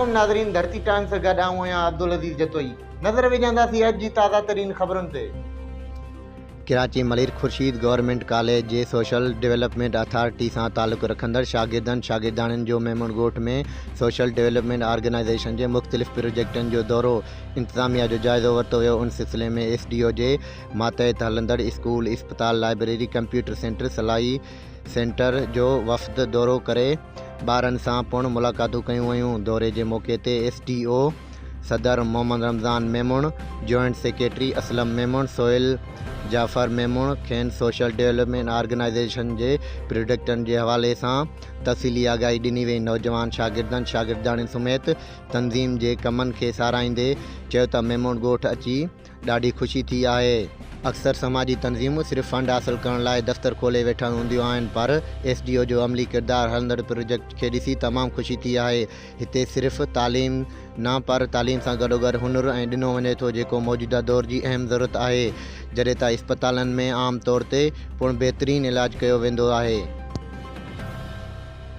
عليڪم ناظرين ڌرتي ٽائمز سان گڏ آئون آهيان عبدالعزيز جتوئي نظر وجهنداسين اڄ جي تازه ترين خبرن تي. ڪراچي ملير خورشيد گورنمينٽ ڪاليج جي سوشل ڊولپمينٽ اٿارٽي سان تعلق رکندڙ شاگردن شاگردياڻين جو ميمڻ ڳوٺ ۾ سوشل ڊولپمينٽ آرگنائيزيشن جي مختلف پروجيڪٽن جو دورو انتظاميا جو جائزو ورتو ويو ان سلسلي ۾ ايس ڊي او جي ماتحت هلندڙ اسڪول اسپتال لائبريري ڪمپيوٽر سينٽر سلائي سينٽر جو وفد دورو ڪري ٻارن سان پڻ ملاقاتون ڪيون ويون دوري جي موقعي تي ايس ڊي او صدر محمد رمضان ميمڻ، جوائنٽ سيڪريٽري اسلم ميمڻ، سهيل جعفر ميمڻ کين سوشل ڊولپمينٽ آرگنائيزيشن جي پروجيڪٽن جي حوالي سان تفصيلي آگاهي ڏني وئي نوجوان شاگردن شاگردياڻين سميت تنظيم جي ڪمن کي ساراهيندي چيو ته ميمڻ ڳوٺ اچي ڏاڍي خوشي ٿي آهي. اڪثر سماجي تنظيمون صرف فنڊ حاصل ڪرڻ لاء دفتر کولي ويٺل هونديون آهن پر ايس ڊي او جو عملي ڪردار هلندڙ پروجيڪٽ کي ڏسي تمام خوشي ٿي آهي. هتي صرف تعليم نه پر تعليم سان گڏوگڏ هنر ۽ ڏنو وڃي ٿو جيڪو موجوده دور جي اهم ضرورت آهي جڏهن ته اسپتالن ۾ عام طور تي پڻ بهترين علاج ڪيو ويندو آهي.